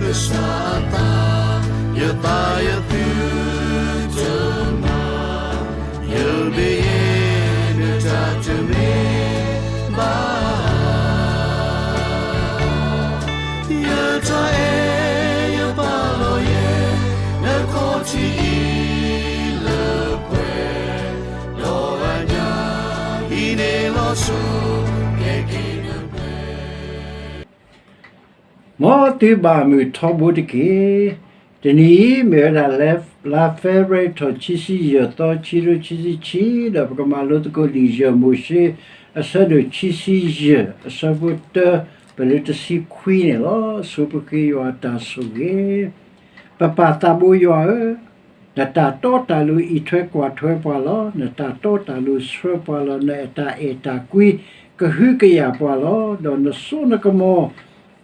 ကစၢ်အသး, ယသးယသုတမၤ, ယမ့ၢ်ယဲ နတၢ်တမ့ၢ်ဘၣ်. ယတၢ်အဲၣ်ယပာ်လီၤယဲ နခီၣ်ထံးအံၤလၢပှဲၤ, ဒီးအညၣ်အံၤန့ၣ်လီၤဆီ ကဲက့ၤလၢပှဲၤ မ်သုဘၣ်မုာ်ထီဘိတက့ၢ်. တနံၤအံၤမ့ၢ်ဝဲဒၣ် လါဖ့ၤဘြူၤအါရံၤ ထီၣ်ခံဆံယဲၢ်သီ ခံကထိခံဆံခံ, ဒီးပကမၤလိသကိးလံာ်ယဲၢ်မိၤၡ့ အဆၢဒိၣ်ခံဆံယဲၢ် အဆၢဖိတၢ ပလၢတဆံခွံန့ၣ်လီၤ. ဆိပဃ့ယွၤအတၢ်ဆိၣ်ဂ့ၤ. ပပၢ်သးဘိယွၤဧၢ, နတၢ်တီတၢ်လိၤအံးထွဲကွၢ်ထွဲပှၤလီၤ. နတၢ်တီတၢ်လိၤဆှၢပှၤလီၤ. နတၢ်အဲၣ်တၢ်ကွံကဟုကယာ်ပှၤလီၤ. ဒီးနစိနကမီၤ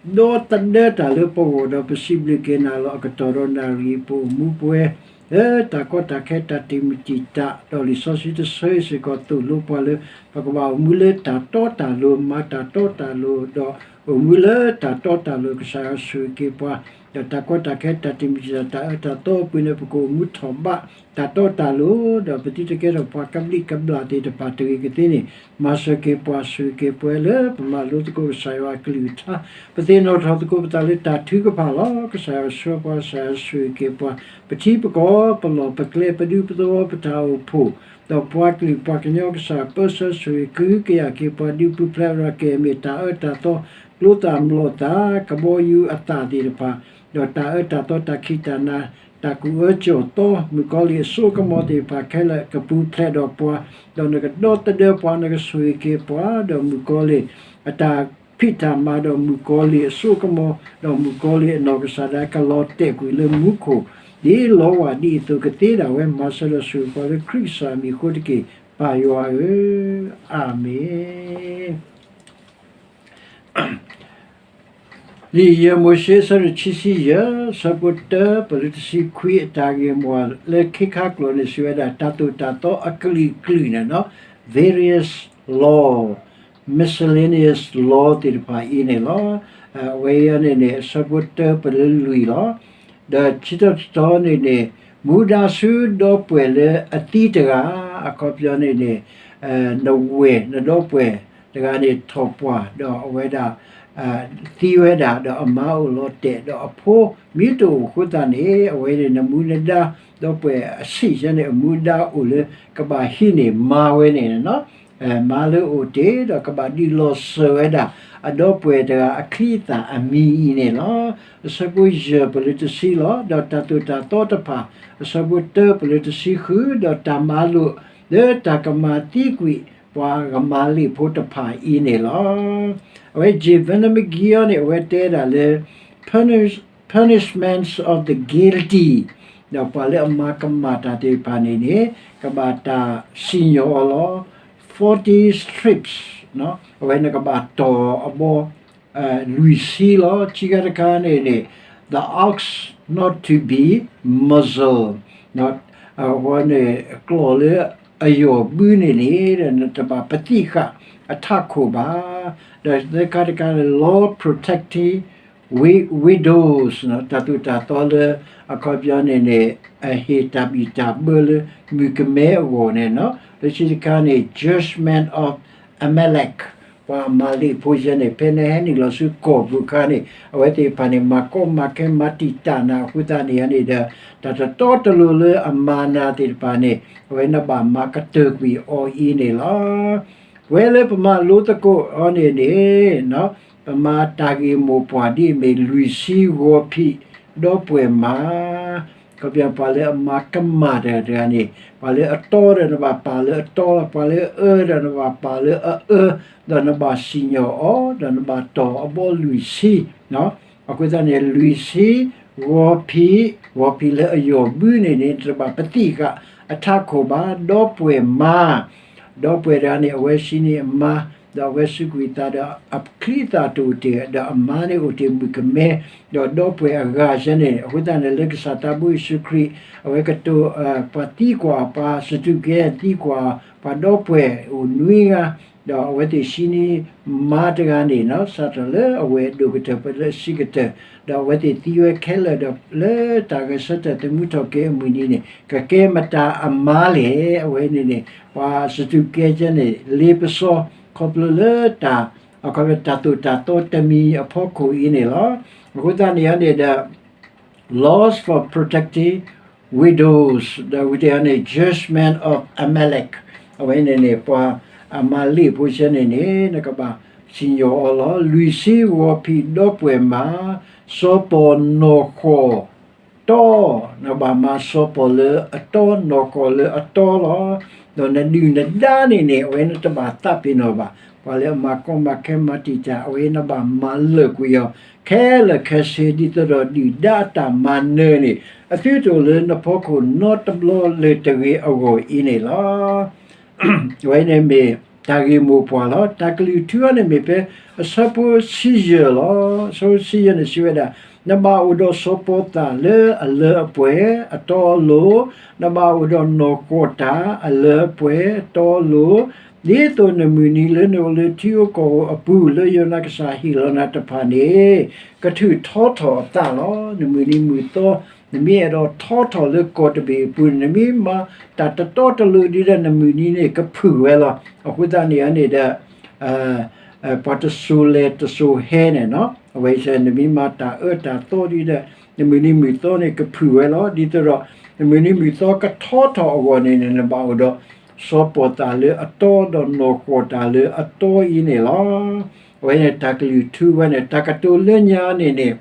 ဒီသဒၢတၢ်လၢပဂီၢ်ဒီး ပစံးဘျုးက့ၤနၤလီၤ. အကတီၢ်ဒီးနၣ်ရံၣ် ပအိၣ်မူပဝဲ လၢတၢ်ကီတၢ်ခဲ တၢ်တံာ်မုၢ်တံာ်တာ်, ဒီးလံာ်စီဆှံတဆၢအံၤစ့ၢ်ကီး သိၣ်လိပှၤလၢ ပကဘၣ်အိၣ်မူလၢတၢ်တီတၢ်လိၤ, မၤတၢ်တီတၢ်လိၤ, ဒီးအိၣ်မူလၢတၢ်တီတၢ်လိၤ. ကစၢ်ယွၤဆိၣ်ဂ့ၤက့ၤပှၤ, ဒီးတၢ်ကီတၢ်ခဲ တၢ်တံာ်မုၢ်တံာ်တာ် တၢ်အၢတၢ်သီအပူၤန့ၣ် ပကအိၣ်မူထီၣ်ဘး တၢ်တီတၢ်လိၤ, ဒီးပသုတကဲထီၣ်ပှၤကဘျံးကဘျၣ်သ့ၣ်တဖၣ်တဂ့ၤကသ့န့ၣ်, မၤစၢၤက့ၤပှၤ ဆိၣ်ဂ့ၤက့ၤပှၤလၢပမၤလိသကိးကစၢ်ယွၤအကလုၢ်ကထါ, ပသ့ၣ်နီၣ်ထီၣ်သကိးပသးလၢတၢ်ထုကဖၣ်လီၤ. ကစၢ်ယွၤဆှၢပှၤ, ကစၢ်ယွၤဆိၣ်ဂ့ၤက့ၤပှၤ, ပထံပကီၢ် ပလီၢ်ပကျဲ ပဒူပသဝီ ပတၢ်အိၣ်ဖှိၣ်, ဒီးပှၤကလုာ်ပှၤကညီ ကစၢ်ယွၤပၢဆှၢ ဆိၣ်ဂ့ၤကဟုကယာ်က့ၤပှၤ ဒုးပူၤဖျဲးဒၣ်က့ၤ မ့ၢ်တၢ်အၢတၢ်သီ ကျိသၣ်မျိာ်သၣ် ကဘီယူၤအသၣ်သ့ၣ်တဖၣ်, ဒီးတၢ်အၢတၢ်သီ တၢ်ခံးတၢ်နၤ တၢ်ကူၣ်အၢကၠီၣ်သီ မုၣ်ကီၤလံၢ်အစိကမီၤသ့ၣ်တဖၣ်ခဲလၢာ် ကပူၤဖျဲးဒီးပှၤ, ဒီးနကဒီသဒၢပှၤ, နကဆိၣ်ဂ့ၤက့ၤပှၤ, ဒီးမုၣ်ကီၤလံၢ်အတၢ်ဖံးတၢ်မၤ ဒီးမုၣ်ကီၤလံၢ်အစိကမီၤ, ဒီးမုၣ်ကီၤလံၢ်အနီၢ်ကစၢ်ဒၣ် ကလီၤတဲာ်ကွံာ်လၢမူခိၣ် ဒ်လီၤဝၢ်ဒ်အသိးကသ့ဒၣ်ဝဲ, မၤစၢၤဒီးဆိၣ်ဂ့ၤပှၤလၢခရံာ်ကစၢ်အမံၤအဃိတက့ၢ်, ပၢ်ယွၤဧၢ, အၤမ့ၣ်. လံာ်ယဲၢ်မိၤၡ့ အဆၢဒိၣ်ခံဆံယဲၢ် အဆၢဖိတၢ ပလၢတဆံခွံ အတၢ်ဂ့ၢ်မိၢ်လၢခံခါကျိၤန့ၣ် စံးဝဲဒၣ် တၢ်သိၣ်တၢ်သီအကလုာ်ကလုာ်န့ၣ်လီၤ, various law, miscellaneous law သ့ၣ်တဖၣ်အံၤန့ၣ်လီၤ. အဝဲအံၤန့ၣ်န့ၣ် အဆၢဖိတၢ ပလၢလွံၢ်လီၤ. ဒီးခံထီၣ်တထီန့ၣ်န့ၣ် မူဒါဆူဒီပုၢ်ဝဲၢ်လၢအသံတဂၤ အခီပညီန့ၣ်န့ၣ် နဝဲၢ်နဒီပုၢ်ဝဲၢ်တဂၤန့ၣ် ထီၣ်ပှၢ် ဒီးအဝဲဒၣ် သံဝဲဒၣ် ဒီးအမါအိၣ်လီၤတဲာ် ဒီးအဖိမ့ၢ်တအိၣ်အဃိသတးန့ၣ် အဝဲန့ၣ် နမူနဒါ ဒီပုၢ်ဝဲၢ်အဆံးဆၢန့ၣ် အမူဒါအိၣ်လၢကဘၣ်ဟံးန့ၢ်မါဝဲန့ၣ်လီၤ. မါလၢအအိၣ်တ့ၢ် ဒီးကဘၣ်ဒုးလီၤစၢၤဝဲဒၣ် အဒီပုၢ်ဝဲၢ်တဂၤအချံအသၣ်အမံၤအံၤန့ၣ်လီၤ. အဆၢဖိယဲၢ် ပလၢတဆံလီၤ. ဒီးတၢ်သိၣ်တၢ်သီတဖၣ် အဆၢဖိတၢ ပလၢတဆံဃု, ဒီးတၢ်မၤလိာ် လၢတၢ်ကမၤသံကွံာ်ပှၤဂမၤလ့ၣ်ဖိတဖၣ်အံၤန့ၣ်လီၤ. အဝဲ J Vernon McGee န့ၣ် အဝဲတဲဒၣ်လၢ punishments of the guilty ဒီးပှၤလၢအမၤကမၣ်တၢ်သ့ၣ်တဖၣ်န့ၣ်န့ၣ် ကဘၣ်တၢ်စံၣ်ညီၣ်အီၤလီၤ. forty strips အဝဲန့ၣ်ကဘၣ်တီၢ်အဘီ လွံၢ်ဆံလီၤ. ခံခါတခါန့ၣ်န့ၣ် the ox not to be muzzled အဝဲန့ၣ် ကျီၢ်လၢအယီၢ်ဘုန့ၣ်န့ၣ် နတဘၣ်ပသံၣ်ဃာ်အထးခိၣ်ဘၣ်. ဒီးသၢခါတခါန့ၣ် law protecting wi- widows တၢ်သိၣ်တၢ်သီလၢ အခီပညီန့ၣ်န့ၣ် အဟ့ၣ်တၢ်ဘံၣ်တၢ်ဘၢလၢမုၣ်ကမဲအဂီၢ်န့ၣ်လီၤ. လၢခံတခါန့ၣ် judgment of Amalek ပှၤအမၤလ့ၣ်ဖိယဲန့ၣ် ဖဲနဟဲနုာ်လီၤဆူကီၢ်ပူၤအခါန့ၣ် အဝဲသ့ၣ်တဖၣ်န့ၣ် မၤကီမၤခဲ မၤတံာ်တာ်နၤအဃိသတးန့ၣ်န့ၣ်ဒီး တၢ်တတီတလိၤလၢအမၤနၤသ့ၣ်တဖၣ်န့ၣ် အဝဲနဘၣ်မၤကတၢၢ်ကွံာ်အီၤအံၤန့ၣ်လီၤ. ပဝဲလၢပမၤလိသကိးအီၤန့ၣ်န့ၣ် ပမၤတၢ်ဂ့ၢ်မိၢ်ပှၢ်ဒ်အမ့ၢ် လွံၢ်ဆံဂီၤဖံး ဒီပုၢ်ဝဲၢ်မါ အခီပညီ ပှၤလၢအမၤကမၣ်တဂၤတဂၤန့ၣ် ပှၤလၢအတီဒီးနဘၣ်ပာ်လၢအတီလီၤ. ပှၤလၢအအၢဒီးနဘၣ်ပာ်လၢအအၢ, ဒီးနဘၣ်စံၣ်ညီၣ်အီၤ ဒီးနဘၣ်တီၢ်အဘီလွံၢ်ဆံ အဃိသတးန့ၣ် လွံၢ်ဆံ ဂီၤဖံး, ဂီၤဖံးလၢအယီၢ်ဘုန့ၣ်န့ၣ် တဘၣ်ပသံၣ်ဃာ်အထးခိၣ်ဘၣ်. ဒီပုၢ်ဝဲၢ်မါ ဒီပုၢ်ဝဲၢ်တဂၤန့ၣ် အဝဲစံးန့ၢ်အမါ, ဒီးအဝဲစူးကွံာ်သးဒီးအချံအသၣ်တအိၣ်တ့ၢ်, ဒီးအမါန့ၣ်အိၣ်တ့ၢ်မုၣ်ကမဲ, ဒီးဒီပုၢ်ဝဲၢ်အဂၤယဲန့ၣ်, အဃိသတးန့ၣ် လၢကစၢ်သးဘိယ့ၣ်ၡူးခရံာ် အဝဲကတိၤ ပှၤသံကွၢ် ပှၤစတူးကဲသံကွၢ် ပှၤဒီပုၢ်ဝဲၢ်အိၣ်နွံဂၤ ဒီးအဝဲသ့ၣ်ဆှံနံၤမါတဂၤန့ၣ်နီၤ စးထီၣ်လၢအဝဲၢ်ဒိၣ်ကတၢၢ် ပှဲၤလၢအဆံးကတၢၢ်, ဒီးအဝဲသ့ၣ်သံဝဲခဲလၢာ်ဒီးလၢတၢ်ဂဲၤဆၢထၢၣ်သမူထီၣ်က့ၤအမုၢ်နံၤန့ၣ် ကကဲမတၤအမါလဲၣ်. အဝဲန့ၣ်န့ၣ် ပှၤစတူးကဲကဲန့ၣ် လ့ပစီ ခီဖျိလၢတၢ် အခီပညီ တၢ်သိၣ်တၢ်သီတမံၤအဖီခိၣ်အံၤန့ၣ်လီၤ. အဃိသတးန့ၣ်န့ၣ်ဒီး laws for protecting widows ဒီးဝံၤတၢ်န့ၣ် judgment of Amalek အဝဲန့ၣ်န့ၣ် ပှၤအမၤလ့ၣ်ဖိဆဲန့ၣ်န့ၣ် နကဘၣ်စံၣ်ညီၣ်အီၤလီၤ. လွံၢ်ဆံ ဂီၤဖံးဒီပုၢ်ဝဲၢ်မါ စီၤပီၤနီၢ်ဃီၣ်တီ နဘၣ်မၤစီၤပီၤလၢအတီ နီၢ်ဃီၣ်လၢအတီလီၤ. ဒီးနဒုၣ်နဒါန့ၣ်န့ၣ် အဝဲနတဘၣ်သးပ့ၤနီၣ်ဘၣ်. ပှၤလၢအမၤကီမၤခဲမၤတံာ်တာ် အဝဲနဘၣ်မၤလၢာ်ကွံာ်အီၤ ခဲလၢာ်ခဲဆ့ ဒ်သိးဒီးဒုၣ်ဒါအတၢ်မၤနၢၤန့ၣ် အသုတအိၣ်လၢနဖီခိၣ်နီတဘျီလၢၤတဂ့ၤအဂီၢ်အံၤန့ၣ်လီၤ. အဝဲန့ၣ်မ့ၢ်တၢ်ဂ့ၢ်မိၢ်ပှၢ်လီၤ. တၢ်ကလုၢ်ထူအံၤန့ၣ်မ့ၢ်ဖဲအဆၢဖိဆံယဲၢ်လီၤ. အဆၢဖိဆံယဲၢ်န့ၣ်စံးဝဲဒၣ်, နဘၣ်အိၣ်ဒီးစီၤပီၤသၣ်လၢအလၢအပှဲၤအတီအလိၤ, နဘၣ်အိၣ်ဒီးနီၢ်ဃီၣ်တၢ်အလၢအပှဲၤအတီအလိၤ, ဒ်သိးနမုၢ်နံၤလၢနအိၣ်လၢထံဧိၤကီၢ်ဧိၤအပူၤ လၢယွၤနကစၢ်ဟ့ၣ်လီၤနၤတဖၣ်န့ၣ် ကထုးထီထီၣ်အသးလီၤ. နမုၢ်နံၤမုၢ်သီ နမ့ၢ်အဲၣ်ဒိးထီထီၣ်လၢကီၢ်တဘ့ၣ်အပူၤန့ၣ် နမ့ၢ်မၤတၢ်တတီတလိၤဒ်ဒီး နမုၢ်နံၤန့ၣ် ကဖုၣ်ဝဲလီၤ. အဃိသတးန့ၣ်န့ၣ်ဒီး ပှၤတစိၤလဲၤတစိၤဟဲန့ၣ်နီၤ အဝဲစဲ နမ့ၢ်မၤတၢ်အၢတၢ်သီဒ်ဒီး နမုၢ်နံၤမုၢ်သီန့ၣ် ကဖုၣ်ဝဲလီၤ. ဒ်သိးဒီး နမုၢ်နံၤမုၢ်သီကထီထီၣ်အဂီၢ်န့ၣ်န့ၣ် နဘၣ်အိၣ်ဒီး စီၤပီၤသၣ်လၢအတီ ဒီးနီၢ်ဃီၣ်တၢ်လၢအတီအံၤန့ၣ်လီၤ. အဝဲန့ၣ်တၢ်ကလုၢ်ထူဝဲန့ၣ် တၢ်ကတိၤလၢညါန့ၣ်န့ၣ်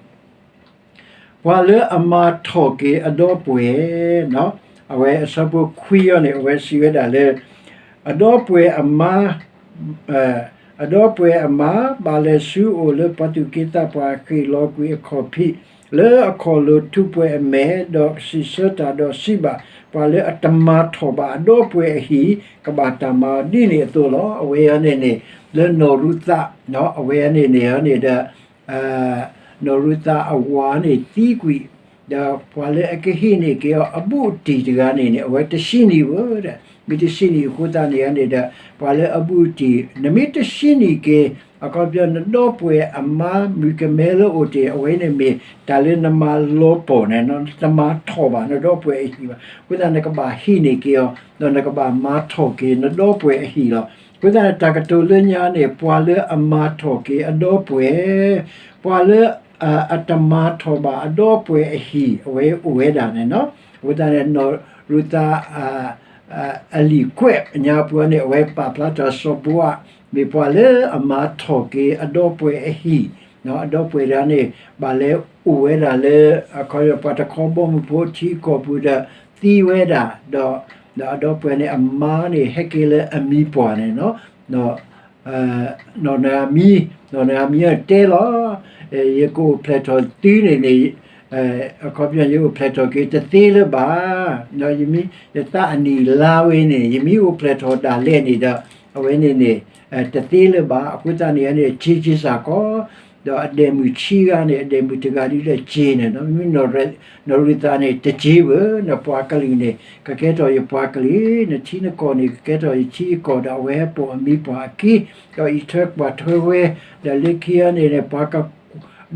ပှၤလၢအမၤထီၣ်က့ၤအဒီပုၢ်ဝဲၢ်, အဝဲအဆၢဖိခွံအံၤန့ၣ် အဝဲစံးဝဲဒၣ်လၢ အဒီပုၢ်ဝဲၢ်အမါ အဒီပုၢ်ဝဲၢ်အမါ ဘၣ်လဲၤဆူအအိၣ်လၢပှၤသူၣ်က့သးပှၢ်ဃ့ၢ်လီၤကွံာ်အခီၣ်ဖံး လၢအခီၣ်လိၤထူပှဲၤအမဲာ် ဒီးစံးဆၢတၢ်ဒီးစံးဘၣ် ပှၤလၢအတမၤထီၣ်ဘၣ်အဒီပုၢ်ဝဲၢ်အဟံၣ် ကဘၣ်တၢ်မၤအီၤဒ်န့ၣ်အသိးလီၤ. အဝဲအံၤန့ၣ်န့ၣ် လၢနီၢ်ရူၤသး အဝဲအံၤန့ၣ်န့ၣ်န့ၣ်ဒီး နီၢ်ရူၤသးအဝၤန့ၣ်သံကွံာ်, ဒီးပှၤလၢအကဟံးန့ၢ်က့ၤအီၤအဘူးအတံၢ်တဂၤန့ၣ်န့ၣ် အဝဲတဆံနံၣ်ဧိၤဒီး မ့ၢ်တဆံနံၣ်အဃိသတးန့ၣ်န့ၣ်ဒီး ပှၤလၢအဘူးအတံၢ် နမ့ၢ်တဆံနံၣ်က့ၤ အခီပညီ နဒီပုၢ်ဝဲၢ်အမါမုၣ်ကမဲလၢအိၣ်တ့ၢ် အဝဲန့ၣ်မ့ၢ်တၢ်လၢနမၤလီၤပီၢ်န့ၣ် နတမၤထီၣ်ဘၣ်နဒီပုၢ်ဝဲၢ်အဟံၣ်ဘၣ်. အဃိသတးနကဘၣ်ဟံးန့ၢ်က့ၤအီၤ ဒီးနကဘၣ်မၤထီၣ်က့ၤနဒီပုၢ်ဝဲၢ်အဟံၣ်လီၤ. အဃိသတးန့ၣ် တၢ်ကတိၤလၢညါန့ၣ် ပှၤလၢအမၤထီၣ်က့ၤအဒီပုၢ်ဝဲၢ်, ပှၤလၢ အတမၤထီၣ်ဘၣ်အဒီပုၢ်ဝဲၢ်အဟံၣ် အဝဲအိၣ်ဝဲဒၣ်န့ၣ်နီၤ. အဃိသတးန့ၣ် နီၢ်ရူၤသး အလံာ်ကွဲးညါပူၤန့ၣ် အဝဲပာ်ဖျါထီၣ်စီၤဘိအး မ့ၢ်ပှၤလၢအမၤထီၣ်က့ၤအဒီပုၢ်ဝဲၢ်အဟံၣ်, အဒီပုၢ်ဝဲၢ်ဒၣ်န့ၣ် ဘၣ်လဲၤအိၣ်ဝဲဒၣ်လၢ အခီပညီ ပှၤတခီဘီမုၢ်ဖိထံကီၢ်ပူၤဒီး သံဝဲဒၣ်, ဒီး ဒီးအဒီပုၢ်ဝဲၢ်န့ၣ် အမါန့ၣ် ဟဲက့ၤလၢအမံၤပှၢ်န့ၣ်နီၤ. နီၢ်နၤမံ, နီၢ်နၤမံန့ၣ်တဲလီၤ, ယကအိၣ်ဖျဲၣ်ထီၣ်သုန့ၣ်န့ၣ် အခီပညီ ယအိၣ်ဖျဲၣ်ထီၣ်က့ၤတသ့လၢၤဘၣ်. ယမ့ၢ်ယသးအနံၣ်လါဝဲန့ၣ် ယမ့ၢ်အိၣ်ဖျဲၣ်ထီၣ်ဒၣ်လဲာ်န့ၣ်ဒီး အဝဲန့ၣ်န့ၣ် တသ့လၢၤဘၣ်. အဃိသတးန့ၣ်န့ၣ် စ့က့ၤစ့ၢ်ကီး, ဒီးအဒဲးမုၣ်ဆံဂၤန့ၣ် အဒဲးမုၣ်တဂၤဒ်ဒီးစ့န့ၣ်နီၤ. မ့မ့ၢ်နီၢ်ရူၤသးန့ၣ် တစ့ဘၣ်, နပှၤကလုာ်န့ၣ် ကကဲထီၣ်ယပှၤကလုာ်, နထံနကီၢ်န့ၣ် ကကဲထီၣ်ယထံယကီၢ်, ဒီးအဝဲဟဲပိာ်အမံၤပှၢ်အခံ, ဒီးအံးထွဲကွၢ်ထွဲဝဲ, ဒီးလၢခံအံၤန့ၣ်န့ၣ် ပှၤက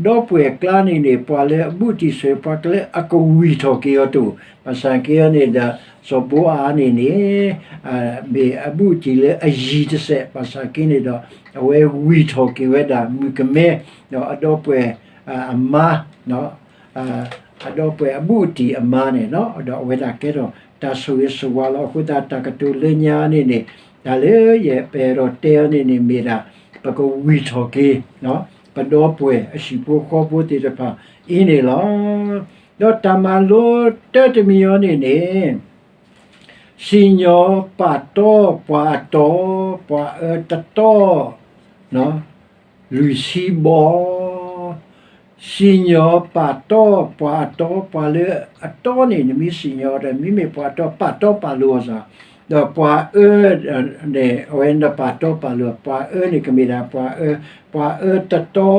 ဒီပုၢ်ဝဲၢ်အကျါန့ၣ်န့ၣ် ပှၤလၢအဘူးအတံၢ်ဆိၣ် ပှၤကလၢအကဝံၢ်ထီၣ်က့ၤအီၤတအိၣ်, ဘၣ်ဆၣ်က့အံၤန့ၣ်ဒီး စီၤဘိအးန့ၣ်န့ၣ် မ့ၢ်အဘူးအတံၢ်လၢအယံၤတစဲး, ဘၣ်ဆၣ်က့န့ၣ်ဒီး အဝဲဝံၢ်ထီၣ်က့ၤဝဲဒၣ်မုၣ်ကမဲ, ဒီးအဒီပုၢ်ဝဲၢ်အမါ အဒီပုၢ်ဝဲၢ်အဘူးအတံၢ်အမါန့ၣ်နီၤ, ဒီးအဝဲဒၣ်ကဲထီၣ်တၢ်ဆိၣ်ဂ့ၤဆိၣ်ဝါလီၤ. အဃိသတးတၢ်ကတိၤလၢညါန့ၣ်န့ၣ် တၢ်လၢယပအဲၣ်ဒိးတဲအီၤန့ၣ်န့ၣ်မ့ၢ်ဒၣ် ပကဝံၢ်ထီၣ်က့ၤ ပဒီပုၢ်ဝဲၢ်အဟံၣ်ဖိဃီဖိသ့ၣ်တဖၣ်အံၤန့ၣ်လီၤ. ဒီးတၢ်မၤလိတၢတမံၤအံၤန့ၣ်န့ၣ် စံၣ်ညီၣ်ပာ်တီပှၤအတီ, ပှၤအၢတတီ လွံၢ်ဆံဘီ, စံၣ်ညီၣ်ပာ်တီပှၤအတီ, ပှၤလၢအတီန့ၣ် နမ့ၢ်စံၣ်ညီၣ်ဒီး မ့မ့ၢ်ပှၤတီ ပာ်တီပာ်လိၤအီၤစ့ၢ်, ဒီးပှၤအၢန့ၣ် အဝဲနပာ်တီပာ်လိၤ ပှၤအၢန့ၣ်ကမ့ၢ်ဒၣ်ပှၤအၢ, ပှၤအၢတတီ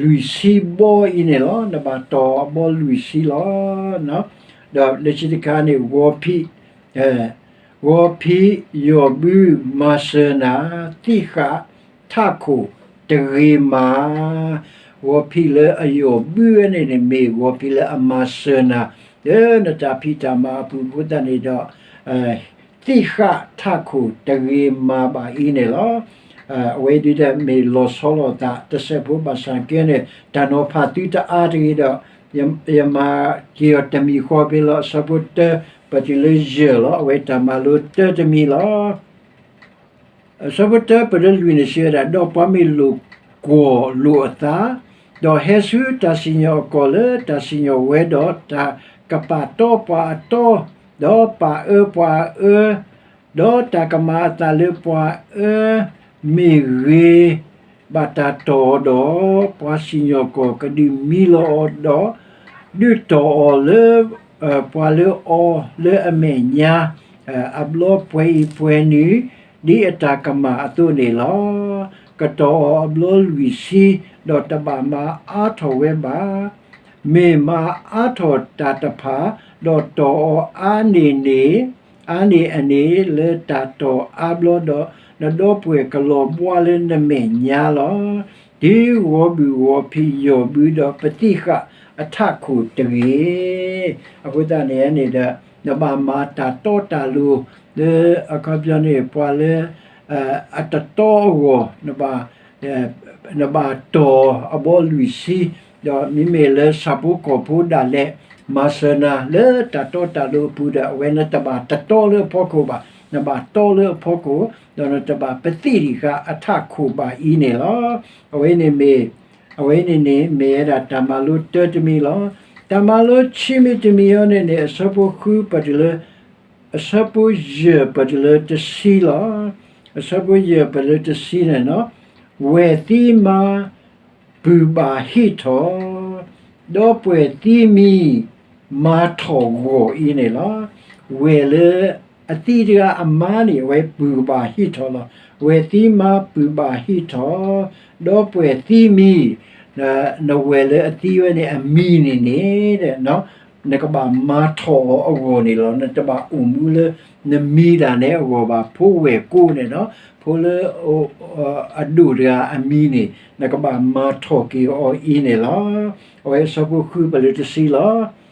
လွံၢ်ဆံဘီအံၤန့ၣ်လီၤ. နဘၣ်တီၢ်အဘီလွံၢ်ဆံလီၤ. ဒီးလၢခံတခါန့ၣ် ဂီၤဖံး, ဂီၤဖံးယီၢ်ဘုမၤစၢၤနၤ, သံၣ်ဃာ်ထးခိၣ်တဂ့ၤမး. ဂီၤဖံးလၢအယီၢ်ဘုဝဲန့ၣ်န့ၣ် မ့ၢ်ဂီၤဖံးလၢအမၤစၢၤနၤ လၢနတၢ်ဖံးတၢ်မၤအပူၤအဃိသတးန့ၣ်ဒီး သံၣ်ဃာ်ထးခိၣ်တဂ့ၤမးဘၣ်အံၤန့ၣ်လီၤ. အဝဲဒုးဒီးမ့ၢ်လီၤဆီလိာ်သးတစဲးဖိဘၣ်ဆၣ်က့န့ၣ် တၢ်နီၤဖးသုတအါတဂ့ၤဒီး ယမၤက့ၤအီၤတမံၤဃီဖဲလီၤ. အဆၢဖိတၢပတုၤလၢယဲၢ်လီၤ. အဝဲတၢ်မၤလိတၢတမံၤလီၤ. အဆၢဖိတၢပတုၤလၢလွံၢ်န့ၣ်စံးဝဲဒၣ်, ဒီးပှၤမ့ၢ်လိာ်ကွီၢ်လိာ်အသး, ဒီးဟဲဆူတၢ်စံၣ်ညီၣ်အကီၢ်လၢတၢ်စံၣ်ညီၣ်ဝဲဒီး တၢ်ကပာ်တီပှၤအတီ, ဒီးပာ်အၢပှၤအအၢ, ဒီးတၢ်ကမၤအသးလၢပှၤအအၢ မ့ၢ်ဂ့ၤ ဘၣ်တၢ်တီၢ်အီၤဒီး ပှၤစံၣ်ညီၣ်ကွီၢ်ကဒုးမံလီၤအီၤဒီး ဒုးတီၢ်အီၤလၢ ပှၤလၢအီၤလၢအမဲာ်ညါ အဘျီပှဲၤအံၤပှဲၤနုၤ ဒ်အတၢ်ကမၣ်အသိးန့ၣ်လီၤ. ကတီၢ်အီၤအဘျီလွံၢ်ဆံ ဒီးတဘၣ်မၤအါထီၣ်ဝဲဘၣ်. မ့ၢ်မၤအါထီၣ်တၢ်တဖၣ် ဒီးတီၢ်အီၤအါန့ၢ်န့ၣ် အါန့ၢ်အန့ၣ် လၢတၢ်တီၢ်အါဘျီဒီး နဒီပုၢ်ဝဲၢ်ကလီၤဘှါလၢနမဲာ်ညါလီၤ. တုၤဂီၤဘုၣ်ဂီၤဖံးယီၢ်ဘုဒီး ပသံၣ်ဃာ်အထးခိၣ်တဂ့ၤ. အဃိသတးန့ၣ်န့ၣ်ဒီး နဘၣ်မၤတၢ်တီတၢ်လိၤ လၢအခီပညီန့ၣ် ပှၤလၢ အတတီအဂီၢ် နဘၣ်တီၢ်အဘီလွံၢ်ဆံ, ဒီးမ့မ့ၢ်လၢဆၣ်ဖိကီၢ်ဖိဒၣ်လဲာ် မၤစၢၤနၤလၢတၢ်တီတၢ်လိၤအပူၤဒီး အဝဲနတဘၣ်တတီလၢအဖီခိၣ်ဘၣ်, နဘၣ်တီလၢအဖီခိၣ်, ဒီးနတဘၣ်ပသံၣ်ဒံးဃာ်အထးခိၣ်ဘၣ်အံၤန့ၣ်လီၤ. အဝဲန့ၣ်မ့ၢ် အဝဲန့ၣ်န့ၣ် မ့ၢ်ဝဲဒၣ်တၢ်မၤလိတၢတမံၤလီၤ. တၢ်မၤလိဆံးမံၤတမံၤအံၤန့ၣ်န့ၣ် အဆၢဖိဃုပတုၤလၢ အဆၢဖိယဲၢ်ပတုၤလၢတဆံလီၤ. အဆၢဖိယဲၢ်ပတုၤလၢတဆံန့ၣ်, ဝဲၢ်သံမါ ပုၢ်ဘၣ်ဟံးထီၣ်, ဒီပုၢ်ဝဲၢ်သံမံ မၤထီၣ်ဂီၢ်အံၤန့ၣ်လီၤ. ဝဲၢ်လၢအသံတဂၤအမါန့ၣ် အဝဲပုၢ်ဘၣ်ဟံးထီၣ်လီၤ. ဝဲၢ်သံမါပုၢ်ဘၣ်ဟံးထီၣ်, ဒီပုၢ်ဝဲၢ်သံမံ နဝဲၢ်လၢအသံဝဲန့ၣ် အမံၤန့ၣ်န့ၣ် နကဘၣ်မၤထီၣ်အီၤအဂီၢ်န့ၣ်လီၤ. နတဘၣ်အိၣ်မူလၢနမံၤဒၣ်နဲအဂီၢ်ဘၣ်. ဖိဝဲၢ်ကိာ်န့ၣ်ဒီး ဖိလၢအဒိၣ်တဂၤအမံၤန့ၣ် နကဘၣ်မၤထီၣ်က့ၤအီၤအံၤန့ၣ်လီၤ. အဝဲအဆၢဖိဃုပတုၤလၢတဆံလီၤ.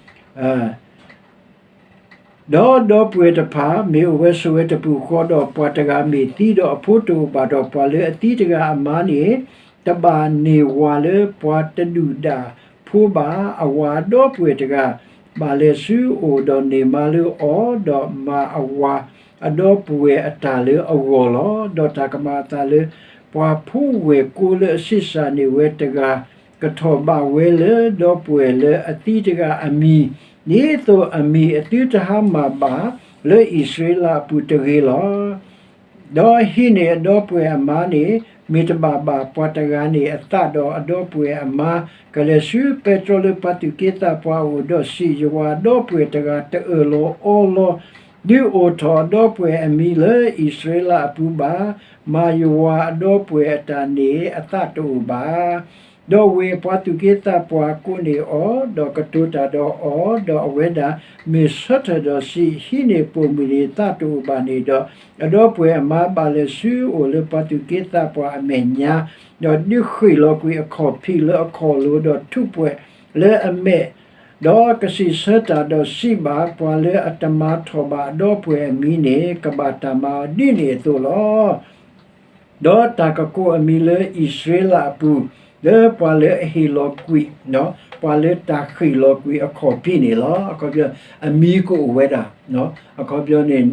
ဒီးဒီပုၢ်ဝဲၢ်တဖၣ် မ့ၢ်အိၣ်ဝဲဆိးဝဲတပူၤဃီဒီး ပှၤတဂၤမ့ၢ်သံဒီးအဖိတအိၣ်ဘၣ်ဒီး ပှၤလၢအသံတဂၤအမါန့ၣ် တဘၣ်န့ၢ်ဝၤလၢပှၤတဒုၣ်ဒၣ်ဖိဘၣ်. အဝၤဒီပုၢ်ဝဲၢ်တဂၤ ဘၣ်လဲၤဆူအအိၣ်ဒီးန့ၢ်မါလၢအီၤ, ဒီးမၤအဝၤအဒီပုၢ်ဝဲၢ်အတၢ်လၢအဂီၢ်လီၤ. ဒီးတၢ်ကမၤအသးလၢ ပှၤဖိဝဲၢ်ကိာ်လၢအဆံးစၢ်န့ၢ်ဝဲတဂၤ ကထီၣ်ဘၣ်ဝဲလၢဒီပုၢ်ဝဲၢ်လၢအသံတဂၤအမံၤ, ဒ်သိးအမံၤအသုတဟါမၢ်ဘၣ်လၢအံၣ်စရ့လးအပူၤတဂ့ၤလီၤ. ဒီးဟံးန့ၢ်အဒီပုၢ်ဝဲၢ်အမါန့ၣ် မ့ၢ်တဘၣ်ဘၣ်ပှၤတဂၤန့ၣ်အသးဒီး အဒီပုၢ်ဝဲၢ်အမါကလဲၤဆူပဲတြီလၢပှၤသူၣ်က့သးပှၢ်အအိၣ်ဒီးစံး, ယဝၤအဒီပုၢ်ဝဲၢ်တဂၤတအၢၣ်လီၤအီလီၤ, ဒုးအိၣ်ထီၣ်အဒီပုၢ်ဝဲၢ်အမံၤလၢအံၣ်စရ့လးအပူၤဘၣ်. မၤယဝၤအဒီပုၢ်ဝဲၢ်အတၢ်န့ၣ် အသးတအိၣ်ဘၣ်. ဒီးဝ့ၢ်အပှၤသူၣ်က့သးပှၢ်ကိးန့ၢ်အီၤ, ဒီးကတိၤတၢ်ဒီးအီၤ, ဒီးအဝဲဒၣ်မ့ၢ်ဆၢထၢၣ်ဒီးစံး, ဟံးန့ၢ်ပိာ်မုၣ်န့ၣ်သးတအိၣ်ဘၣ်န့ၣ်ဒီး, အဒီပုၢ်ဝဲၢ်အမါဘၣ်လဲၤဆူအအိၣ်လၢပှၤသူၣ်က့သးပှၢ်အမဲာ်ညါ, ဒီးဒုးဃ့ၢ်လီၤကွံာ်အခီၣ်ဖံးလၢအခီၣ်လိၤ, ဒီးထူးပှဲၤလၢအမဲာ်, ဒီးကစံးဆၢတၢ်ဒီးစံးဘၣ်, ပှၤလၢအတမၤထီၣ်ဘၣ်အဒီပုၢ်ဝဲၢ်အမံၤန့ၣ် ကဘၣ်တၢ်မၤအီၤဒ်န့ၣ်အသိးလီၤ. ဒီးတၢ်ကကိးအမံၤလၢအံၣ်စရ့လးအပူၤ, လၢပှၤလၢအဟ့ၣ်လီၤကွံာ်, ပှၤလၢတၢ်ဃ့ၢ်လီၤကွံာ်အခီၣ်ဖံးန့ၣ်လီၤ. အခီပညီ အမံၤကအိၣ်ဝဲဒၣ်, အခီပညီန့ၣ်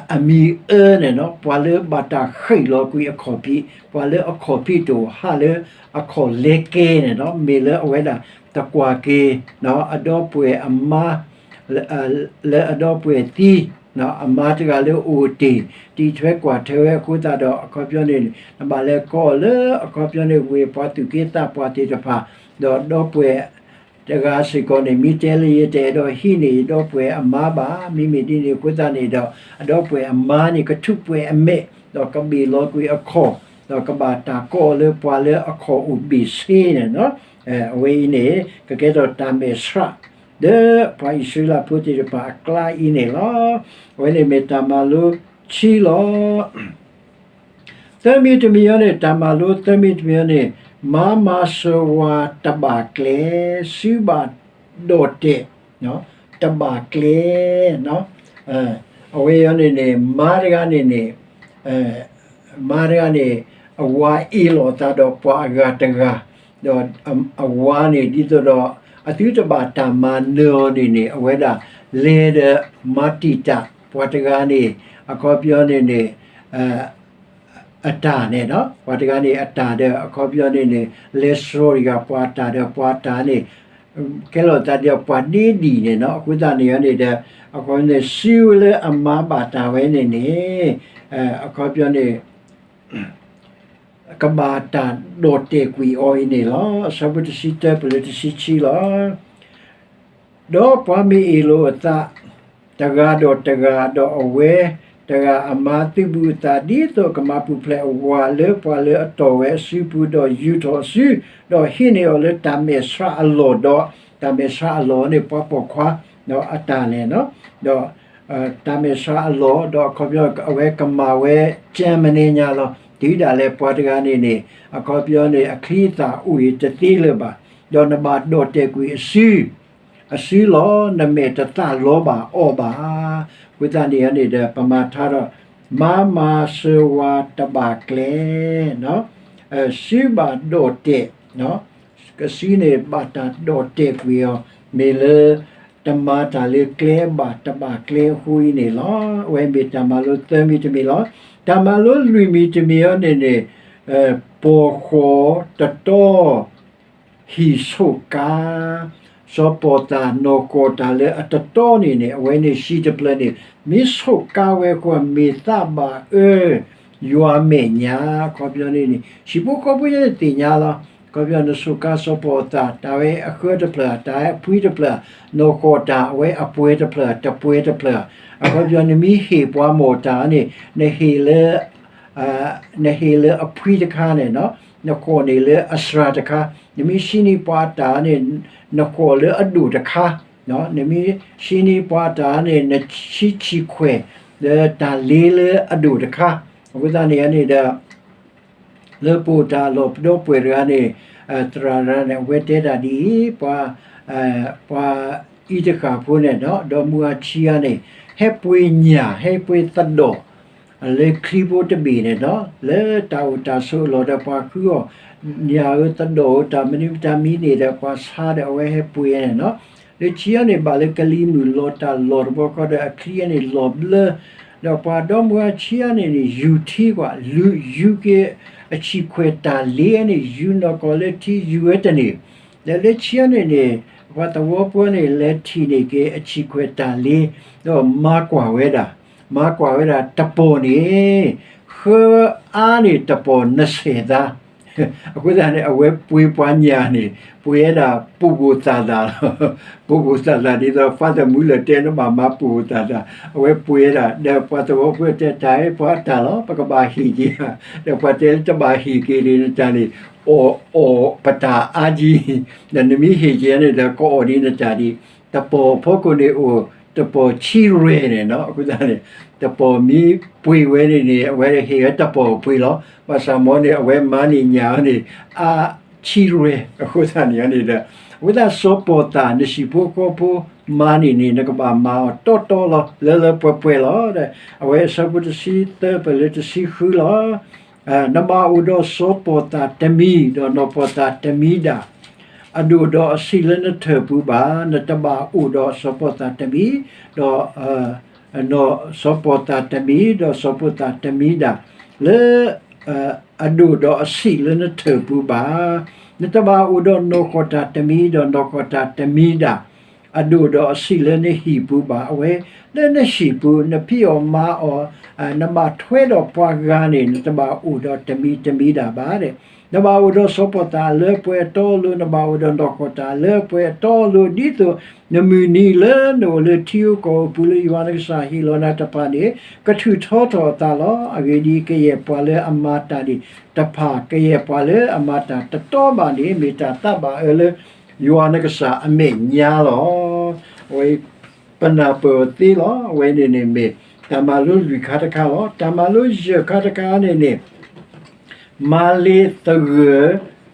အမံၤအၢန့ၣ်, ပှၤလၢဘၣ်တၢ်ဃ့ၢ်လီၤကွံာ်အခီၣ်ဖံး, ပှၤလၢအခီၣ်ဖံးတအိၣ်ဟးလၢအခီၣ်လဲကဲန့ၣ်, မ့ၢ်လၢအဝဲဒၣ်တကွၢ်က့ၤ အဒီပုၢ်ဝဲၢ်အမါ လၢအဒီပုၢ်ဝဲၢ်သံ, အမါတဂၤလၢအိၣ်တ့ၢ် တံာ်ထွဲကွၢ်ထွဲဝဲအဃိသတးဒီး အခီပညီန့ၣ် နဘၣ်လဲၤကိးအီၤလၢအခီပညီန့ၣ် ဝ့ၢ်ပှၤသူၣ်က့သးပှၢ်သ့ၣ်တဖၣ်, ဒီးဒီပုၢ်ဝဲၢ်တဂၤစ့ၢ်ကီးန့ၣ် မ့ၢ်တဲလၢယတအဲၣ်ဒိးဟံးန့ၢ်ယဒီပုၢ်ဝဲၢ်အမါဘၣ်, မ့မ့ၢ်ဒ်န့ၣ်အဃိသတးန့ၣ်ဒီး အဒီပုၢ်ဝဲၢ်အမါန့ၣ် ကထူးပှဲၤအမဲာ်, ဒီးကဘ့ၣ်လီၤကွံာ်အခီၣ်, ဒီးကဘၣ်တၢ်ကိးအီၤလၢပှၤလၢအခီၣ်အိၣ်ဘ့ၣ်ဆ့န့ၣ်, အဝဲအံၤန့ၣ် ကကဲထီၣ်တၢ်မဲာ်ဆှး လၢပှၤအံၣ်စရ့လးဖိသ့ၣ်တဖၣ်အကျါအံၤန့ၣ်လီၤ. အဝဲန့ၣ်မ့ၢ်တၢ်မၤလိခံလီၤ. သၢမံၤတမံၤအံၤန့ၣ် တၢ်မၤလိသၢမံၤတမံၤအံၤန့ၣ် မါမၤစၢၤဝၤတဘၣ်ကျဲ, စုဘၣ်ဒီၣ်တဲာ် တဘၣ်ကျဲ, အဝဲအံၤန့ၣ်န့ၣ် မါတဂၤန့ၣ်န့ၣ် မါတဂၤန့ၣ် အဝၤအ့ၣ်လိာ်အသးဒီးပှၤအဂၤတဂၤ, ဒီးအဝၤန့ၣ် ဒ်သိးဒီး အသုတဘၣ်တၢ်မၤနၢၤအီၤန့ၣ်န့ၣ် အဝဲဒၣ်လဲၤဒီးမၤတံာ်တာ် ပှၤတဂၤန့ၣ် အခီပညီန့ၣ်န့ၣ် အတၢ်န့ၣ်, ပှၤတဂၤန့ၣ်အတၢ်ဒီး အခီပညီန့ၣ်န့ၣ် လဲၤစှီၤတံာ်ဃာ်ပှၤအတၢ်ဒီး ပှၤအတၢ်န့ၣ် ကဲလိာ်သးဒီးပှၤဒ့ဒံၣ်န့ၣ်, အဃိသတးန့ၣ်န့ၣ်ဒီး အခီပညီန့ၣ် စုဝဲလၢအမါဘၣ်တၢ်ဝဲန့ၣ်န့ၣ် အခီပညီန့ၣ် ကဘၣ်တၢ်ဒီၣ်တဲာ်ကွံာ်အီၤအံၤန့ၣ်လီၤ. အဆၢဖိတဆံတၢ ပလၢတဆံခံလီၤ. ဒီးပှၤမ့ၢ်အ့ၣ်လိာ်အသး တဂၤဒီးတဂၤ, ဒီးအဝဲတဂၤအမါသုးဘူးအသး ဒ်သိးကမၤပူၤဖျဲးအဝၤလၢပှၤလၢအတီၢ်ဝဲ အစုပူၤ, ဒီးယူာ်ထီၣ်အစု, ဒီးဟံးန့ၢ်အီၤလၢတၢ်မဲာ်ဆှးအလီၢ်, ဒီးတၢ်မဲာ်ဆှးအလီၢ်န့ၣ် ပှၤပိာ်ခွါ ဒီးအတၢ်လဲၣ်, ဒီးတၢ်မဲာ်ဆှးအလီၢ်, ဒီးအခီပညီအဝဲကမၤဝဲ ကၠၢမနံၤညါလီၤ. တုၤဒၣ်လဲာ်ပှၤတဂၤန့ၣ်န့ၣ် အခီပညီန့ၣ် အချံအသၣ်အိၣ်အံၤတသ့လၢၤဘၣ်, ဒီးနဘၣ်ဒီၣ်တဲာ်ကွံာ်အစု အစုလီၤ, နမဲာ်တသၣ်လီၤဘၣ်အီၤဘၣ်. အဃိသတးန့ၣ်န့ၣ်ဒီး ပမၤထါဒီး မါမၤစၢၤဝၤတဘၣ်ကျဲ, စုဘၣ်ဒီၣ်တဲာ်, ကစုန့ၣ်ဘၣ်တၢ်ဒီၣ်တဲာ်ကွံာ်အီၤ, မ့ၢ်လၢတမၤတၢ်လၢကျဲဘၣ်တဘၣ်ကျဲအဃိအံၤန့ၣ်လီၤ. အဝဲမ့ၢ်တၢ်မၤလိသၢမံၤတမံၤလီၤ. တၢ်မၤလိလွံၢ်မံၤတမံၤအံၤန့ၣ်န့ၣ် ပိာ်ဃီၤတတီ ဟံၣ်ဆိးကါ, စီၤပီၣ်သၣ်နီၢ်ကီၢ်တၢ်လၢအတတီန့ၣ်န့ၣ် အဝဲန့ၣ်ဟံၣ်တဖျၢၣ်န့ၣ် မ့ၢ်ဆိးကါဝဲအဃိ မ့ၢ်သးဘၣ်အၢ ယွၤမဲာ်ညါ, အခီပညီန့ၣ်န့ၣ် ဟံၣ်ဖိဃီဖိန့ၣ်သ့ၣ်ညါလီၤ. အခီပညီနဆိးကါစီၤပီၣ်သၣ် တၢ်ဝဲအဃၢတဖျၢၣ် တၢ်ဝဲအဖှံတဖျၢၣ်, နီၢ်ကီၢ်တၢ် အဝဲအပှဲၤတဖျၢၣ် တပှဲၤတဖျၢၣ်, အခီပညီနမ့ၢ်ဟ့ၣ်ပှၤမိၢ်တၢ်န့ၣ် နဟ့ၣ်လၢ နဟ့ၣ်လၢအဖှံတခါန့ၣ်, နဃိးန့ၢ်လၢအစှၤတခါ, နမ့ၢ်ဆံးန့ၢ်ပှၤအတၢ်န့ၣ် နဃိးလၢအဒိၣ်တခါ, နမ့ၢ်ဆံးန့ၢ်ပှၤအတၢ်န့ၣ် နဆံးဆံးခွဲးလၢတၢ်လ့လၢအဒိၣ်တခါ, အဃိသတးန့ၣ်န့ၣ်ဒီး လၢပအိၣ်တၢ်လီၢ်ပဒီပုၢ်ဝဲၢ်တဂၤန့ၣ် သရၣ်တဂၤန့ၣ် အဝဲတဲတၢ်ဒ်အံၤ, ပှၤ ပှၤအံၤတဃၣ်ဖိန့ၣ် ဒီမါအဆံးအါန့ၣ် ဟဲပှ့ၤညၣ် ဟဲပှ့ၤသဒီၣ် လၢချံဖိတဘ့ၣ်န့ၣ်ဒီး လၢတၢ်အိၣ်တၢ်ဆိးအလီၢ်ဒီးပှၤဃုအီၤ ညၣ်ဧိၤသဒီၣ်ဧိၤ တၢ်မနုၤမတၤမံၤန့ၣ်ဒီး ပှၤဆါဒီးအဝဲဟဲပှ့ၤန့ၣ်လီၤ. လၢခံအံၤန့ၣ် ဘၣ်လၢကလံၤမုၢ်လီၤတၢ်လီၢ်တဘျီဃီဒီး အချံအံၤန့ၣ်လီၤဘျၢ ဒီးပှၤဒီမါအဆံးအါန့ၣ်န့ၣ် ယူၤထံကွၢ် လူၤယူၤက့ၤ အဆံးခွဲးတၢ်လ့န့ၣ် ယူၤနီၢ်ကီၢ်လၢထံယူၤဝဲတန့ၢ် ဒီးလၢခံအံၤန့ၣ်န့ၣ် ပှၤသဝီဖိန့ၣ် လဲၤထံၣ်န့ၢ်က့ၤအဆံးခွဲးတၢ်လ့ ဒီးမၤကွၢ်ဝဲဒၣ်, မၤကွၢ်ဝဲဒၣ်တပီၢ်န့ၣ် ဃၢအါန့ၢ်တပီၢ်နဆဲးသါ အဃိသတးန့ၣ် အဝဲပှ့ၤပှၤညၣ်န့ၣ် ပှ့ၤဝဲဒၣ်ပိာ်ပိာ်သၣ်သၣ်လီၤ. ပိာ်ပိာ်သၣ်သၣ်ဒ်သိး ဖါသမူလၢတဲနဘၣ်မၤပိာ်ပိာ်သၣ်သၣ် အဝဲပှ့ၤဝဲဒၣ် ဒီးပှၤသဝီဖိတဲတၢ်အံၤပှၤအတၢ်လီၤ ပကဘၣ်ဟ့ၣ်က့ၤ ဒီးပှၤတဲလၢတဘၣ်ဟ့ၣ်က့ၤန့ၣ် နတၢ်န့ၣ် အီၣ်အီၣ်ပတၢ်အါကံ ဒီးနမ့ၢ်ဟ့ၣ်က့ၤန့ၣ်ဒီး ကအီၣ်ဒ်နတၢ်ဒ် တပီၢ်ဖီခိၣ်န့ၣ်အိၣ် တပီၢ်ဆံးရဲၣ်န့ၣ်လီၤ. အဃိသတးန့ၣ် တပီၢ်မ့ၢ်ပှ့ၤဝဲန့ၣ်န့ၣ် အဝဲဟ့ၣ်ဝဲတပီၢ်ပှ့ၤလီၤ. ဘၣ်ဆၣ်မ်န့ၣ် အဝဲမၤန့ၢ်ညၣ်န့ၣ် အါဆံးရဲၣ် အဃိသတးန့ၣ်န့ၣ်ဒီး အဃိသတးစီၤပီၣ်သၣ် နဟံၣ်ဖိဃီဖိမၤန့ၢ်န့ၣ် နကဘၣ်မၤအီၤတီတီလီၤ လၢလၢပှဲၤပှဲၤလီၤ. အဝဲအဆၢဖိတဆံသၢ ပလၢတဆံဃုလီၤ. နဘၣ်အိၣ်ဒီးစီၤပီၣ်သၣ်တမံၤ ဒီးနီၢ်ပီၣ်သၣ်တမံၤဒၣ် အဒိၣ်ဒီးအဆံးလၢနထၢၣ်ပူၤဘၣ်. နတဘၣ်အိၣ်ဒီးစီၤပီၣ်သၣ်တမံၤ ဒီး စီၤပီၣ်သၣ်တမံၤ ဒီးစီၤပီၣ်သၣ်တမံၤဒၣ် လၢ အဒိၣ်ဒီးအဆံးလၢနထၢၣ်ပူၤဘၣ်. နတဘၣ်အိၣ်ဒီးနီၢ်ကီၢ်တၢ်တမံၤ ဒီးနီၢ်ကီၢ်တၢ်တမံၤဒၣ် အဒိၣ်ဒီးအဆံးလၢနဟံၣ်ပူၤဘၣ်. အဝဲလၢနဟံၣ်ပူၤ နဖံးအီၣ်မၤအီၣ် နဘၣ်ထွဲဒီးပှၤဂၤန့ၣ် နတဘၣ်အိၣ်ဒီးတမံၤတမံၤဒၣ်ဘၣ်. နဘၣ်အိၣ်ဒီးစီၤပီၣ်သၣ်လၢပှဲၤအတီအလိၤ နဘၣ်အိၣ်ဒီးနီၢ်ကီၢ်တၢ်လၢပှဲၤအတီအလိၤ ဒ်သိးနမုၢ်နံၤလၢနအိၣ်လၢထံဧိၤကီၢ်ဧိၤပူၤလၢယွၤနကစၢ်ဟ့ၣ်လီၤနၤတဖၣ်န့ၣ် ကထုးထီထီၣ်အသးလီၤ. အဂ့ၢ်ဒ်အံၤ, ကယဲၢ်ပှၤလၢအမၤတၢ်န့ၣ်တဖၣ် ကယဲၢ်ပှၤလၢအမၤတၢ်တတီဘၣ်န့ၣ် မ့ၢ်တၢ်သးဘၣ်အၢလၢယွၤနကစၢ်အမဲာ်ညါလီၤ. အဝဲ ပနၢ်ပၢၢ်အီၤသ့လီၤ. အဝဲန့ၣ်န့ၣ်မ့ၢ် တၢ်မၤလိလွံၢ်ခါတခါလီၤ. တၢ်မၤလိယဲၢ်ခါတခါန့ၣ်န့ၣ် မၤလ့ၤသဂၢၢ်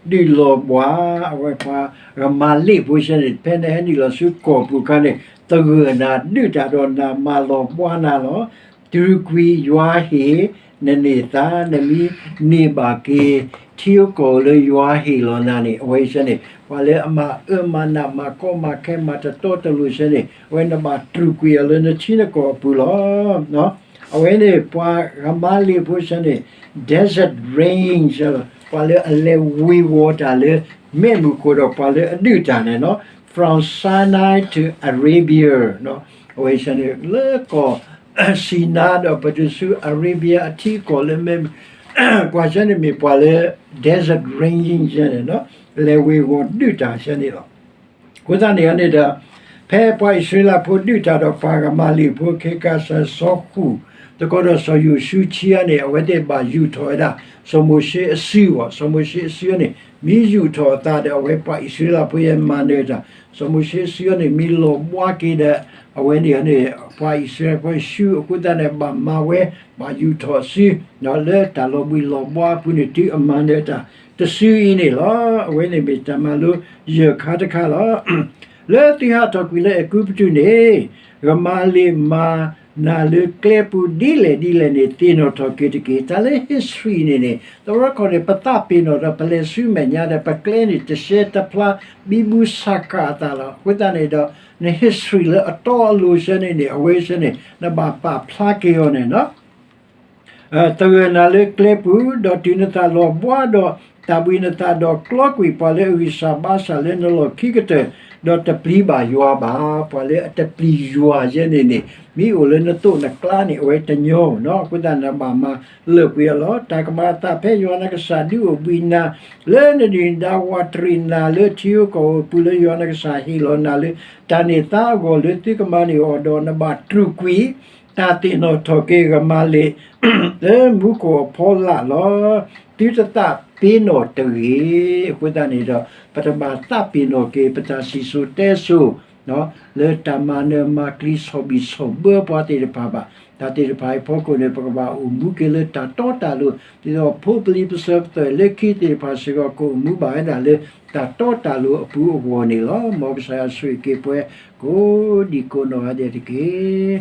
ဒုးလီၤဘှါ, အဝဲပှၤဂမၤလ့ၤဖိဆၢန့ၣ် ဖဲနဟဲနုာ်လီၤဆူကီၢ်ပူၤအခါန့ၣ် သဂၢၢ်နၤဒုးတၢ်ဒီးနၤမၤလီၤဘှါနၤလီၤ. တြူာ်ကွံာ်ယွၤဟ့ၣ် နန့ၢ်သါ နမ့ၢ်န့ၢ်ဘၣ်က့ၤ ထံကီၢ်လၢယွၤဟ့ၣ်လီၤနၤန့ၣ် အဝဲဆၢန့ၣ် ပှၤလၢအမၤအၢမၤနး မၤကီမၤခဲ မၤတတီတလိၤဆၢန့ၣ် အဝဲနဘၣ်တြူာ်ကွံာ်အီၤလၢနထံနကီၢ်အပူၤလီၤ. အဝဲန့ၣ်ပှၤဂမၤလ့ၤဖိဆၢန့ၣ် Desert Rain ဆၢလီၤ. ပှၤလၢအလဲၤဝ့ၤဝီၤတၢ်လၢ မဲးမုၢ်ခိၣ်ဒီးပှၤလၢအဒုးတၢ်န့ၣ်လီၤ. From Sinai to Arabia အဝဲဆၢန့ၣ် လၢကီၢ် Sinai ဒီးပတုၤဆူ Arabia အထံအကီၢ်လၢမဲးမုၢ် ပှၤဆၢန့ၣ်မ့ၢ်ပှၤလၢ Desert Rain ဆၢန့ၣ်လီၤ. လဲၤဝ့ၤဝီၤဒုးတၢ်ဆၢန့ၣ်လီၤ. အဃိသတးန့ၣ်န့ၣ်ဒီး ဖဲပှၤအံၣ်စရ့လးဖိဒုးတၢ်ဒီးပှၤဂမၤလ့ၤဖိ ခဲကါစၢ်စီၤဃူၣ် သကိးဒီးစီၤယိၤၡူဆံးအါန့ၣ် အဝဲသ့ၣ်ဘၣ်ယူာ်ထီၣ်ဝဲဒၣ် စီၤမိၤၡ့အစုဘၣ်. စီၤမိၤၡ့အစုအံၤန့ၣ် မ့ၢ်ယူာ်ထီၣ်အသးဒီး အဝဲပှၤအံၣ်စရ့လးဖိယဲမၤနၢၤတၢ်, စီၤမိၤၡ့အစုအံၤန့ၣ် မ့ၢ်လီၤဘှါက့ၤဒီး အဝဲန့ၣ်န့ၣ် ပှၤအံၣ်စရ့လးဖိဆူအဃိသတးန့ၣ် ဘၣ်မၤဝဲ ဘၣ်ယူာ်ထီၣ်အစု လၢတၢ်လီၤဘှံးလီၤဘှါအပူၤန့ၣ် တုၤအမၤနၢၤတၢ်တစုအံၤန့ၣ်လီၤ. အဝဲန့ၣ်မ့ၢ်တၢ်မၤလိယဲၢ်ခါတခါလီၤ. လၢသုဟးထီၣ်ကွံာ်လၢအဲၤကူပတူးန့ၣ် ဂမၤလ့ၤမၤနၤလၢကျဲပူၤဒ်လဲၣ်ဒ်လဲၣ်န့ၣ် သ့ၣ်နီၣ်ထီၣ်က့ၤတက့ၢ်. တၢ်လၢ history န့ၣ်န့ၣ် သဝီခီၣ်န့ၣ် ပသးပ့ၤနီၣ်ဒီးပလဲၤဆူမဲာ်ညါဒီး ပကျဲန့ၣ် တရှဲတဖျါ ဘံဘူဆးဃာ်အသးလီၤ. အဃိသတးန့ၣ်ဒီး န history လၢအတီအလိၤဆၢန့ၣ်န့ၣ် အဝဲဆၢန့ၣ် နဘၣ်ပာ်ဖျါက့ၤအီၤန့ၣ်လီၤ. သဂၢၢ်နၤလၢကျဲပူၤ, ဒီးတုၤနသးလီၤဘှါဒီး တၢ်ဘှံးနသးဒီး ကျီကွံာ်ပှၤလၢအဂံၢ်စၢ်ဘါစၢ်လၢနလီၢ်ခံကတၢၢ်, ဒီးတပျံၤဘၣ်ယွၤဘၣ်. ပှၤလၢအတပျံၤယွၤယဲန့ၣ်န့ၣ် မ့ၢ်အိၣ်လၢနသိးနကျါန့ၣ် အဝဲတညီနီၤ. အဃိသတးနဘၣ်မၤလၢာ်ကွံာ်အီၤလီၤ. တၢ်ကမၤအသးဖဲယွၤနကစၢ်ဒုးအိၣ်ဘှံးနၤ လၢနဒုၣ်နဒါဝးတရံးနၤလၢထံဧိၤကီၢ်ဧိၤအပူၤ လၢယွၤနကစၢ်ဟ့ၣ်လီၤနၤလၢ တၢ်န့ၢ်သါအဂီၢ်လၢသုကမၤန့ၢ်အီၤဒီး နဘၣ်တြူာ်ကွံာ် တၢ်သ့ၣ်နီၣ်ထီၣ်က့ၤဂမၤလ့ၤ လၢမူခိၣ်အဖီလာ်လီၤ. သုတသးပ့ၤနီၣ်တဂ့ၤ. အဃိသတးန့ၣ်ဒီး ပတဘၣ်သးပ့ၤနီၣ်က့ၤ ပတၢ်စံၣ်စိၤတဲစိၤ လၢတၢ်မၤနၢၤမၤကျံၤဆီၣ်ဘံၣ်ဆီၣ်ဘၢပှၤသ့ၣ်တဖၣ်ဘၣ်. တၢ်သ့ၣ်တဖၣ်အံၤအဖီခိၣ်န့ၣ် ပကဘၣ်အိၣ်မူက့ၤလၢတၢ်တီတၢ်လိၤ, ဒ်သိးဖိပလံၤပစၢၤပသွဲၣ်လၢခံသ့ၣ်တဖၣ်စ့ၢ်ကီး ကအိၣ်မူဘၣ်ဝဲဒၣ်လၢတၢ်တီတၢ်လိၤအပူၤအဂီၢ်န့ၣ်လီၤ. မ်ကစၢ်ယွၤဆိၣ်ဂ့ၤက့ၤပှၤကိးဒံးကိးနီၢ်ဂၤဒဲးတက့ၢ်.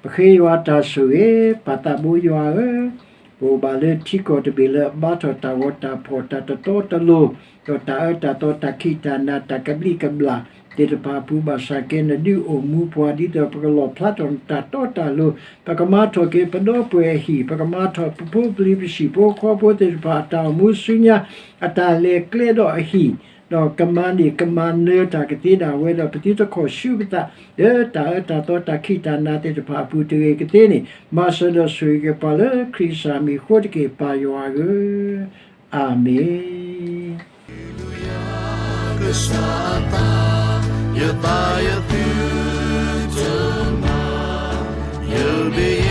ပဃ့ယွၤတၢ်ဆိၣ်ဂ့ၤ, ပၢ်သးဘိယွၤဧၢ, ပအိၣ်ဘၣ်လၢထံကီၢ်တဘ့ၣ်လၢအဘါထီၣ်တၢ်ဂီၤတၢ်ဖီၣ် တၢ်တတီတလိၤ, ဒီးတၢ်အၢတၢ်သီ တၢ်ခံးတၢ်နၤ တၢ်ကဘျံးကဘျၣ်သ့ၣ်တဖၣ်အပူၤ ဘၣ်ဆၣ်က့နဒုးအိၣ်မူပှၤ ဒ်သိးပကလီၣ်ဖျါထီၣ်နတၢ်တီတၢ်လိၤ, ပကမၤထီၣ်က့ၤပဒီပုၢ်ဝဲၢ်အဟံၣ်, ပကမၤထီၣ်ပဖိပလံၤပဟံၣ်ဖိဃီဖိသ့ၣ်တဖၣ် အတၢ်အိၣ်မူဆူညါ, အတၢ်လဲၤကျဲဒီးအဟံၣ်, ဒီးကမၤန့ၢ်ကမၤနၢၤတၢ်ကသ့ဒၣ်ဝဲဒီး ပသုတခီၣ်ဆူပသး လၢတၢ်အၢတၢ်သီ တၢ်ခံးတၢ်နၤသ့ၣ်တဖၣ်အပူၤတဂ့ၤကသ့န့ၣ်, မၤစၢၤဒီးဆိၣ်ဂ့ၤက့ၤပှၤလၢခရံာ်ကစၢ်မံၤအဃိတက့ၢ် ပၢ်ယွၤဧၢ, အၤမ့ၣ်. ကစၢ်အသး, ယသးယသုတမၤ, ယဘ့ၣ်